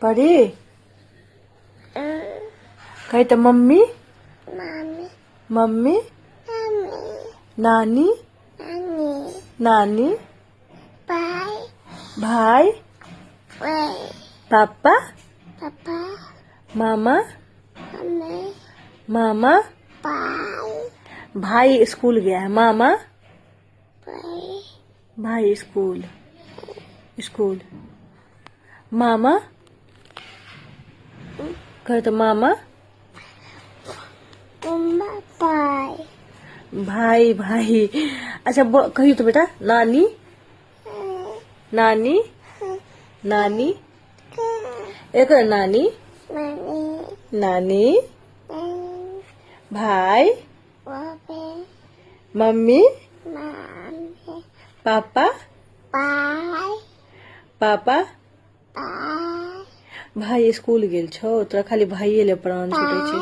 परी कही तऽ मम्मी मम्मी नानी नानी भाई पापा मामा मामा भाई स्कूल गया है मामा भाई स्कूल स्कूल मामा कह तो मामा भाई भाई अच्छा कहियो तो बेटा नानी नानी नानी एक नानी नानी भाई मम्मी पापा पापा भाई स्कूल गेल छौ तोरा खाली भाइये ले प्राण छूटै छै।